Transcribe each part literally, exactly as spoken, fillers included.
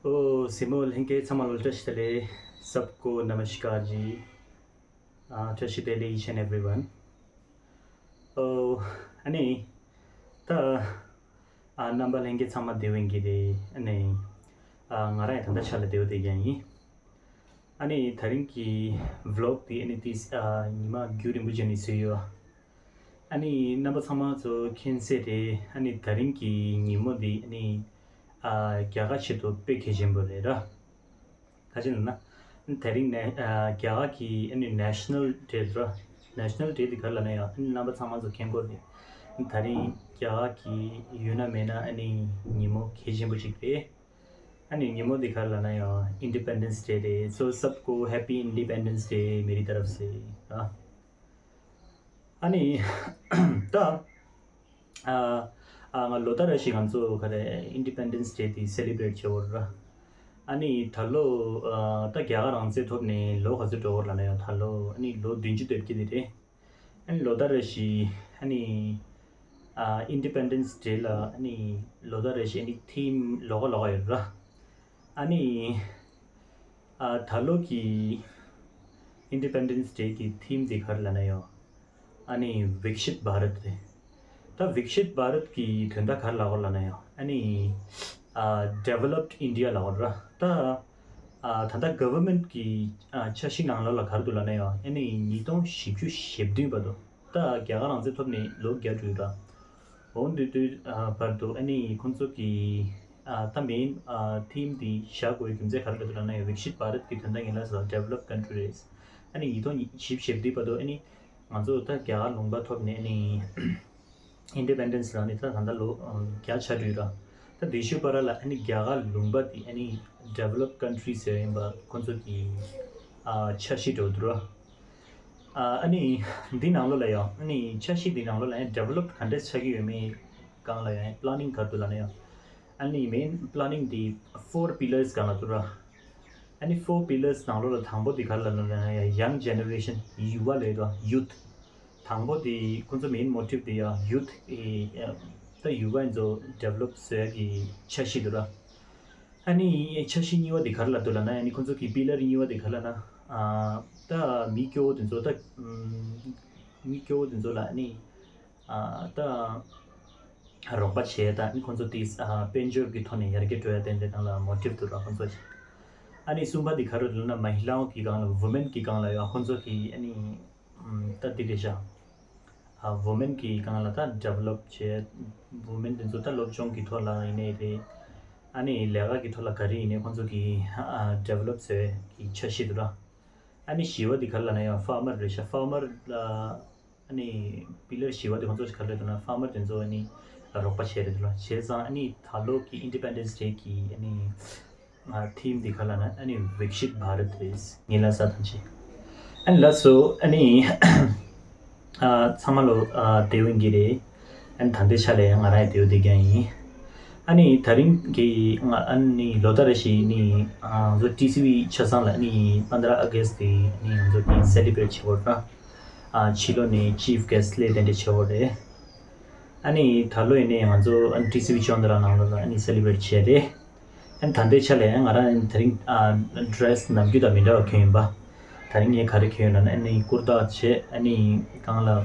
ཨོ། གཟིགས་མོ་ལྷན་རྒྱས་ཚང་མ་ལ་བཀྲ་ཤིས་བདེ་ལེགས། सबको नमस्कार जी। ཨ། བཀྲ་ཤིས་བདེ་ལེགས། Each and everyone. ཨོ། ཨ་ནི། ད། ཨ། རྣམ་པ་ལྷན་རྒྱས་ཚང་མ་བདེ་པོ་ཡིན་གྱི་རེད། ཨ་ནི། ཨ། ང་རང་ཡང་ད་ལྟ་ཆ་ལ་བདེ་པོ་བསྡད་ཀྱི་ཡིན། ཨ་ནི་དེ་རིང་གི་vlog་དེ་ཨ་ནི་ཏིས་ཨ་ཉི་མ་རྒྱུན་རིང་པོ་བྱས་ནས་བཟོས་ཡོད། ཨ་ནི་རྣམ་པ་ཚང་མ་ཚོ་མཁྱེན་གསལ་རེད། ཨ་ནི་དེ་རིང་གི་ཉིན་མོ་འདི་ཨ་ནི་ཨ་རྒྱ་གར་ཆེད་དུ་དཔེ་གལ་ཆེན་པོ་རེད་ར། ག་ཅི་ལབ་ན། དེ་རིང་ནས་ཨ་རྒྱ་གར་གྱི་ཨ་ནི་national day་ར། national day་འདི་ག་རེ་ལབ་ན་ཡང་ཨ་ནི་རྣམ་པ་ཚང་མ་ཚོ་མཁྱེན་གྱི་རེད། དེ་རིང་རྒྱ་གར་གྱི་ཡོད་ན་མེད་ན་ཨ་ནི་ཉིན་མོ་གལ་ཆེན་པོ་ཞིག་རེད། ཨ་ནི་ཉིན་མོ་འདི་ག་རེ་ལབ་ན་ཡང་Independence Day་རེད། So सबको Happy Independence Day मेरी तरफ से. ཨ་ཨ་ནི་ད་ཨ་ཨ་ང་ལོ་ལྟར་རེ་བཞིན་ང་ཚོ་ག་རེ་Independence Day་དེ་celebrate་བྱེད་འོ་ར། ཨ་ནི་ད་ལོ་ཨ་ད་རྒྱ་གར་རང་བཙན་ཐོབ་ནས་ལོ་ག་ཚོད་འགྲོ་འོ་ལབ་ན་ཡང་ད་ལོ་ཨ་ནི་ལོ་བདུན་ཅུ་འདེབས་ཀྱི་དེ་རེད། ཨ་ནི་ལོ་ལྟར་རེ་བཞིན་ཨ་ནི་ཨ་Independence Day་ལ་ཨ་ནི་ལོ་ལྟར་རེ་བཞིན་ཨ་ནི་theme་ལོགས་ཀ་ལོགས་ཀ་ཡོད་ར། ཨ་ནི་ཨ་ད་ལོ་གི་Independence Day་གི་theme་དེ་ག་རེ་ལབ་ན་ཡང་ཨ་ནི་Viksit Bharat་རེད། ད་Viksit Bharat་གི་དོན་དག་ག་རེ་ལབ་དགོས་ལབ་ན་ཡང་ཨ་ནི་ཨ་Developed India་ལབ་དགོས་ར། ད་ཨ་ད་ལྟ་government་གི་ཨ་འཆར་གཞི་ནང་ལོགས་ལ་ག་རེ་འདུག་ལབ་ན་ཡང་ཨ་ནི་ཉིས་སྟོང་བཞི་བཅུ་ཞེ་བདུན་བར་དུ་ད་རྒྱ་གར་རང་བཙན་ཐོབ་ནས་ལོ་བརྒྱ་དྲུག་ར། འོ་དེ་དུས་ཨ་བར་དུ་ཨ་ནི་ཁོང་ཚོ་གི་ཨ་ད་main་ཨ་theme་དེ་བཞག་དགོས་རྒྱུ་མཚན་ག་རེ་རེད་འདུག་ལབ་ན་ཡང་Viksit Bharat་གི་དོན་དག་ཡིན་ལ་སོགས་developed country་རེད། ཨ་ནི་ཉིས་སྟོང་བཞི་བཅུ་ཞེ་བདུན་བར་དུ་ཨ་ནི་ང་ཚོ་ད་རྒྱ་གར་ལུང་པ་ཐོབ་ནས་ཨ་ནི་Independence་རང་ནི་ད་ད་ལྟ་ལོ་བརྒྱ་ཆགས་དུས་ར། ད་དེ་ཤུ་པ་ར་ལ་ཨ་ནི་རྒྱ་གར་ལུང་པ་དེ་ཨ་ནི་developed country་ཟེར་ཡིན་པ་ཁོང་ཚོ་གི་ཨ་འཆར་གཞི་འགྲོ་འདུག་ར། ཨ་ནི་འདི་ནང་ལོགས་ལ་ཡང་ཨ་ནི་འཆར་གཞི་འདི་ནང་ལོགས་ལ་ཡང་developed་ག་འདྲས་ཆགས་ཀྱི་ཡོད་མེད་སྒང་ལ་ཡང་planning་ག་རེ་འདུག་ལབ་ན་ཡང་ཨ་ནི་main planning་འདི་four pillars་སྒང་ལ་འདུག་ར། ཨ་ནི་four pillars་ནང་ལོགས་ལ་དང་པོ་འདི་ག་རེ་ལབ་ན་ཡང་young generation་ཡུ་བ་ལབ་དོ་youth། དང་པོ་འདི་ཁོང་ཚོ་main motive་འདི་ཡང་youth་ཨེ་ད་ཡུ་བ་ཡིན་ཚོ་develop་བཟོ་ཡ་གི་འཆར་གཞི་འདུག་ར། ཨ་ནི་འཆར་གཞི་གཉིས་པ་དེ་ག་རེ་ལབ་འདུག་ལབ་ན་ཨ་ནི་ཁོང་ཚོ་གི་པི་ལར་གཉིས་པ་དེ་ག་རེ་ལབ་ན་ཨ་ད་མི་སྐྱོ་བོ་དེ་ཚོ་ད་ཨམ་མི་སྐྱོ་བོ་དེ་ཚོ་ལ་ཨ་ནི་ཨ་ད་རོགས་པ་བྱས་ད་ཨ་ནི་ཁོང་ཚོ་དེ་ཨ་དཔལ་འབྱོར་གྱི་ཐོག་ནས་ཡར་རྒྱས་འགྲོ་ཡ་དེ་འདྲའི་སྒང་ལ་motive་འདུག་ར་ཁོང་ཚོ་ཞིག་ཨ་ནི་གསུམ་པ་དེ་ག་རེ་ལབ་ན་མ་ཧི་ལའོ་གི་སྒང་ལ་women་གི་སྒང་ལ་ཡང་ཁོང་ཚོ་གི་ཨ་ནི་ཨམ་ད་དེ་རེད་ཤག་ཨ་women་གི་སྒང་ལ་ད་develop་བྱས། women་དེ་ཚོ་ད་སློབ་སྦྱོང་གི་ཐོག་ལ་ཡིན་ནའི་རེད། ཨ་ནི་ལས་ཀ་གི་ཐོག་ལ་ག་རེ་ཡིན་ནའི་ཁོང་ཚོ་གི་ཨ་develop་བཟོ་ཡ་གི་འཆར་གཞི་འདུག་ར། ཨ་ནི་བཞི་པ་དེ་ག་རེ་ལབ་ན་ཡང་farmer་རེད་ཤག farmer་ལ་ཨ་ནི་པི་ལར་བཞི་པ་དེ་ཁོང་ཚོ་ག་རེ་ལབ་འདུག་ན་farmer་དེ་ཚོ་ཨ་ནི་རོགས་པ་བྱས་རེད་འདུག་ར། བྱས་ཙང་ཨ་ནི་ད་ལོ་གི་Independence Day་གི་ཨ་ནི་ང་theme་འདི་ག་རེ་ལབ་ན་ཨ་ནི་Viksit Bharat་རེད། ངེད་ལ་ས་ཐམས་ཅད། ཨ་ནི་ལགས་སོ་ཨ་ནི་ཨ་ཚང་མ་ལོ་ཨ་བདེ་པོ་ཡིན་གྱི་རེད། ཨ་ནི་ད་ལྟའི་ཆ་ལ་ཡང་ང་རང་ཡང་བདེ་པོ་བསྡད་ཀྱི་ཡིན། ཨ་ནི་དེ་རིང་གི་ང་ཨ་ནི་ལོ་ལྟར་རེ་བཞིན་ནི་ཨ་ང་ཚོ་ཊི་སི་ཝི་ཆ་ཚང་ལ་ཨ་ནི་པནྡྲ་ཨ་གསྟ་དེ་ཨ་ནི་ང་ཚོ་གི་celebrate་བྱེད་དགོས་རེད། ཨ་ཕྱི་ལོགས་ནས་chief guest་སླེབས་དེ་འདྲ་བྱེད་དགོས་རེད། ཨ་ནི་ད་ལོ་ཡིན་ནའི་ང་ཚོ་ཊི་སི་ཝི་ཅོན་ཏ་ར་ནང་ལོགས་ལ་ཨ་ནི་celebrate་བྱས་རེད། ཨ་ནི་ད་ལྟའི་ཆ་ལ་ཡང་ང་རང་དེ་རིང་ཨ་dress་ནམ་རྒྱུན་དང་མི་འདྲ་བ་གྱོན་ཡིན་པ། དེ་རིང་ངས་ག་རེ་གྱོན་ཡོད་ལབ་ན་ཨ་ནི་ཀུར་ཏ་བྱས་ཨ་ནི་སྒང་ལ་ཨམ་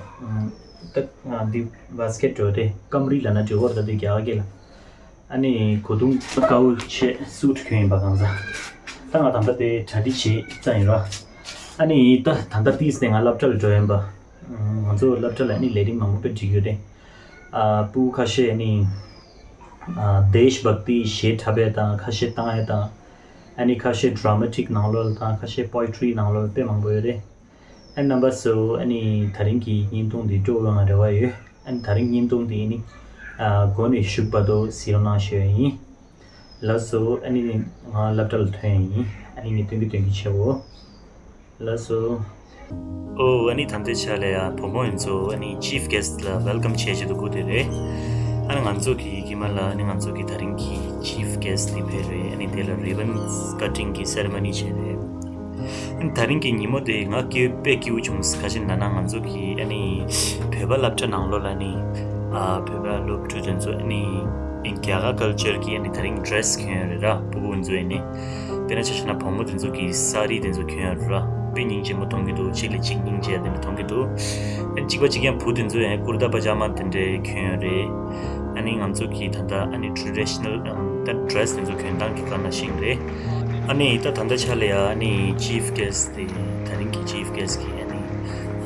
ད་ཨ་འདི་basket་འགྲོ་དེ་ཀམ་རི་ལབ་ན་འགྲིག་གོ་ད་འདི་རྒྱ་གར་སྐད་ལ། ཨ་ནི་གོས་ཐུང་དཀར་པོ་བྱས་སུཊ་གྱོན་ཡིན་པ་གང་ཟག་ད་ང་ད་ལྟ་དེ་གྲ་སྒྲིག་བྱས་ཙང་ཡིན་ར། ཨ་ནི་ད་ད་ལྟ་ཏིས་ནས་ང་སློབ་གྲྭ་ལ་འགྲོ་ཡིན་པ། ང་ཚོ་སློབ་གྲྭ་ལ་ཨ་ནི་ལས་རིམ་མང་པོ་དཔེ་སྒྲིག་ཡོད་རེད། ཨ་སྤུ་གུ་ཁ་ཤས་ཨ་ནི་ཨ་Desh Bhakti་གཞས་འཁྲབ་ཡས་དང་ཁ་ཤས་བཏང་ཡས་དང་། ཨ་ནི་ཁ་ཤས་dramatic་ནང་ལོགས་དང་ཁ་ཤས་poetry་ནང་ལོགས་དཔེ་མང་པོ་ཡོད་རེད། ཨ་ནི་རྣམ་པ་ཚོ་ཨ་ནི་དེ་རིང་གི་བརྙན་ཐུང་འདི་སྤྲོ་བོ་ཡོང་བའི་རེ་བ་ཡོད། ཨ་ནི་དེ་རིང་བརྙན་ཐུང་འདི་ཨ་ནི་ཨ་མགོ་ནས་མཇུག་བར་དུ་གཟིགས་རོགས་གནང་ཞུ་ཡ་ཡིན། ལགས་སོ། ཨ་ནི་ང་སློབ་གྲྭ་ལ་ཐོན་ཡིན། ཨ་ནི་ངས་སྟོན་གི་སྟོན་གི་བྱེད་འོ། ལགས་སོ། ཨོ་ཨ་ནི་ད་ལྟའི་ཆ་ལ་ཡ་བུ་མོ་ཡིན་ཚོ་ཨ་ནི་chief guest་ལ་welcome་བྱེད་ཆེད་དུ་སྒུག་བསྡད་རེད། ཨ་ནི་ང་ཚོ་གི་ཀྱི་མ་ལ་ཨ་ནི་ང་ཚོ་གི་ད་རིང་གི་chief guest་དེ་ཕེབས་རེད། ཨ་ནི་དེ་ལ་ribbon cutting་གི་ceremony་བྱས་རེད། ཨ་ནི་ད་རིང་གི་ཉིན་མོ་དེ་ང་སྐྱིད་པོ་དཔེ་སྐྱིད་པོ་བྱུང་། ག་ཅི་ལབ་ན་ང་ཚོ་གི་ཨ་ནི་བོད་པ་སློབ་གྲྭ་ནང་ལོགས་ལ་ཨ་ནི་ཨ་བོད་པ་སློབ་ཕྲུག་དེ་ཚོ་ཨ་ནི་ རྒྱ་གར་ཀལ་ཅར་གྱི་ཨ་ནི་དེ་རིང་ཌི་རེ་སི་གྱོན་ཡོད་རེད་ར། ཕྲུ་གུ་ཚོ་ཨ་ནི། དཔེར་ན་ཆ་བཞག་ན་བུ་མོ་དེ་ཚོ་གིས་ས་རི་དེ་ཚོ་གྱོན་ཡོད་རེད་ར། དཔེ་སྙིང་རྗེ་མོ་མཐོང་གི་འདུག་གཅིག་ལས་གཅིག་སྙིང་རྗེ་དེ་འདྲ་མཐོང་གི་འདུག་ཨ་ནི་གཅིག་པ་གཅིག་རྐྱང་བུ་དེ་ཚོ་ཡང་ཀུར་ཏ་པ་ཇ་མ་དེ་འདྲ་གྱོན་ཡོད་རེད། ཨ་ནི་ང་ཚོ་གི་ད་ལྟ་ཨ་ནི་ཊེ་རེ་ཌི་ཤི་ནལ་ད་ཌི་རེ་སི་དེ་ཚོ་གྱོན་སྟངས་ཀྱི་སྐོར་ནང་བཞིན་རེད། ཨ་ནི་ད་ད་ལྟ་ཆ་ལ་ཡ་ཨ་ནི་ཅིཕ་གེ་སི་དེ་ད་རིང་གི་ཅིཕ་གེ་སི་གི་ཨ་ནི་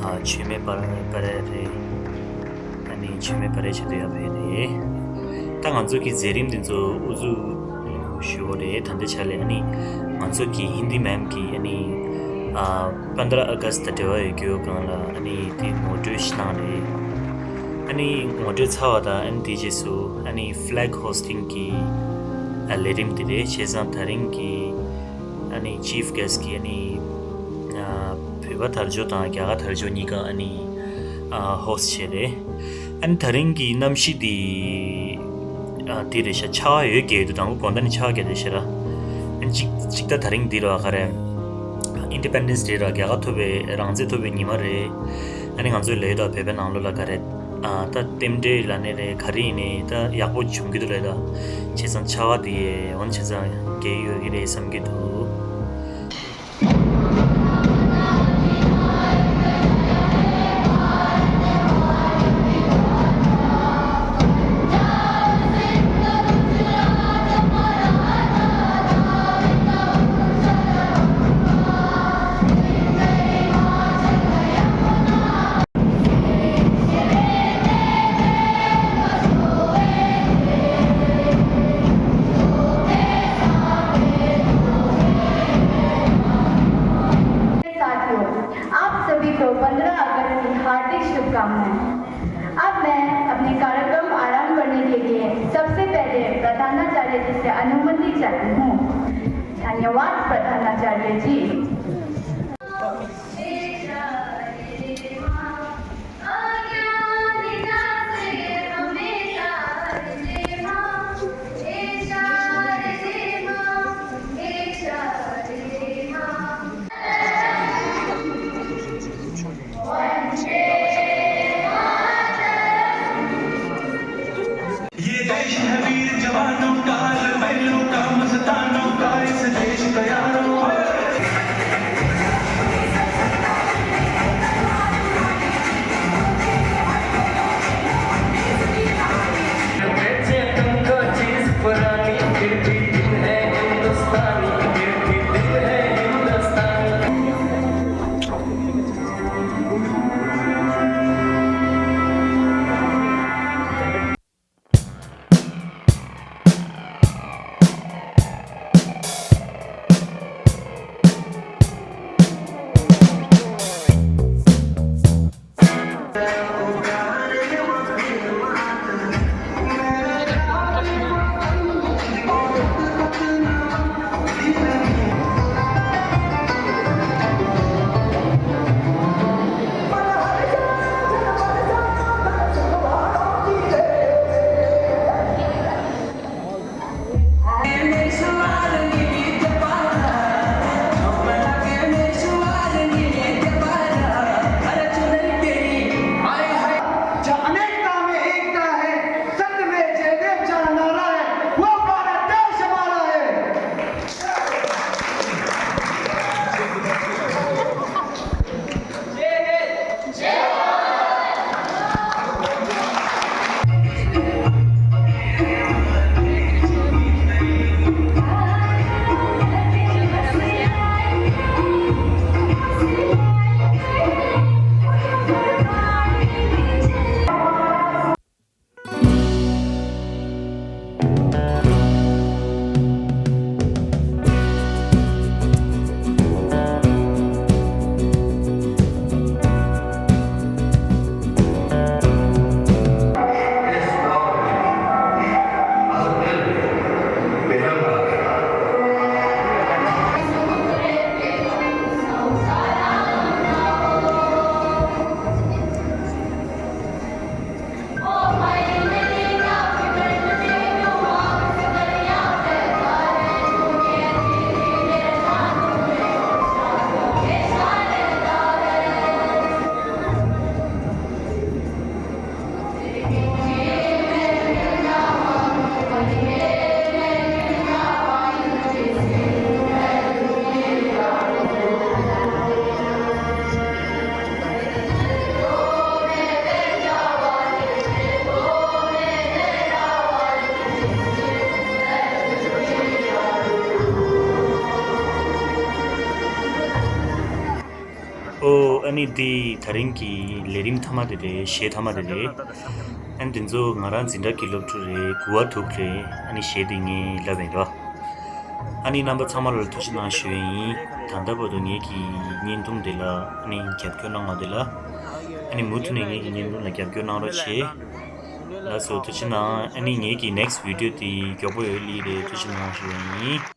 ཨ་མཆོད་མེ་སྤར་སྤར་ཡ་རེད། ཨ་ནི་མཆོད་མེ་སྤར་ཡ་ཆེད་དུ་ཡ་ཕེབས་ནས། ད་ང་ཚོ་གི་མཛད་རིམ་དེ་ཚོ་ཨུ་ཚུགས་ཞུ་བ་རེད། ད་ལྟའི་ཆ་ལ་ཨ་ནི་ང་ཚོ་གི་ཧིན་དི་མེམ་གི་ཨ་ནི་ཨ་པནྡྲ་ཨ་ག་སྟ་དང་འབྲེལ་བ་ཡོད་རྒྱུ་སྒང་ལ་ཨ་ནི་དེ་ངོ་སྤྲོད་ཞིག་གནང་རེད། ཨ་ནི་ངོ་སྤྲོད་ཚར་བ་དང་ཨ་ནི་དེའི་རྗེས་སུ་ཨ་ནི་ཕི་ལེག་ཧོ་སི་ཊིང་གི་ཨ་ལས་རིམ་དེ་རེད། བྱས་ཙང་ད་རིང་གི་ཨ་ནི་ཅིཕ་གེ་སི་གི་ཨ་ནི་ཨ་བོད་པ་དར་ལྕོག་དང་རྒྱ་གར་དར་ལྕོག་གཉིས་ཀ་ཨ་ནི་ཨ་ཧོ་སི་ཊི་བྱས་རེད། ཨ་ནི་ད་རིང་གི་གནམ་གཤིས་འདི་ཨ་འདི་རེད་ཤག་ཆར་པ་ཡོད་རྒྱུ་འདུག་དང་པོ་དགོང་དག་ནས་ཆར་པ་རྒྱག་རེད་ཤག་ར། ཨ་ནི་གཅིག་གཅིག་ད་ད་རིང་འདི་ར་ག་རེ། ཨིན་ཌི་པེན་ཌེན་སི་ཌེ་ར་རྒྱལ་ཁ་ཐོབ་པའི་རང་བཙན་ཐོབ་པའི་ཉི་མ་རེད། ཨ་ནི་ང་ཚོའི་ལོས་ད་བོད་པའི་ནང་ལོགས་ལ་ག་རེ། ཨ་ད་རྟེན་འབྲེལ་ལབ་ནའི་རེད། ག་རེ་ཡིན་ནའི་ད་ཡག་པོ་བྱུང་གི་འདུག་ལོས་ད། བྱས་ཙང་ཆར་པ་འདི་འོ་ན་བྱས་ཙང་རྒྱག་ཡོད་ཀྱི་རེད་བསམ་གྱི་འདུག साथियों, आप सभी को पंद्रह अगस्त की हार्दिक शुभकामनाएं। अब मैं अपने कार्यक्रम आरंभ करने के लिए सबसे पहले प्रधानाचार्य जी से अनुमति चाहती हूँ। धन्यवाद प्रधानाचार्य जी। ये देश है वीर जवानों का, अलबेलों का, मस्तानों का, इस देश का यारों। ཨ་ནི་འདི་དེ་རིང་གི་ལས་རིམ་མཐའ་མ་དེ་རེད། གཞས་མཐའ་མ་དེ་རེད། ཨ་ནི་དེ་ཚོ་ང་རང་འཛིན་གྲྭ་གི་སློབ་ཕྲུག་རེད། གུ་བ་ཐུག་རེད། ཨ་ནི་གཞས་དེ་ངས་ལབ་ཡིན་ར། ཨ་ནི་རྣམ་པ་ཚང་མ་ལ་ཐུགས་རྗེ་གནང་ཞུ་ཡིན། ད་ལྟ་བར་དུ་ངེད་ཀྱི་བརྙན་ཐུང་དེ་ལ་ཨ་ནི་རྒྱབ་སྐྱོར་གནང་བ་དེ་ལ། ཨ་ནི་མུ་མཐུད་ནས་ངེད་ཀྱི་བརྙན་ཐུང་ལ་རྒྱབ་སྐྱོར་གནང་རོགས་བྱེད། ལགས་སོ། ཐུགས་རྗེ་གནང་། ཨ་ནི་ངེད་ཀྱི་next video དེ་མགྱོགས་པོ་ཡོད་ལི་རེད། ཐུགས་རྗེ་གནང་ཞུ་ཡིན།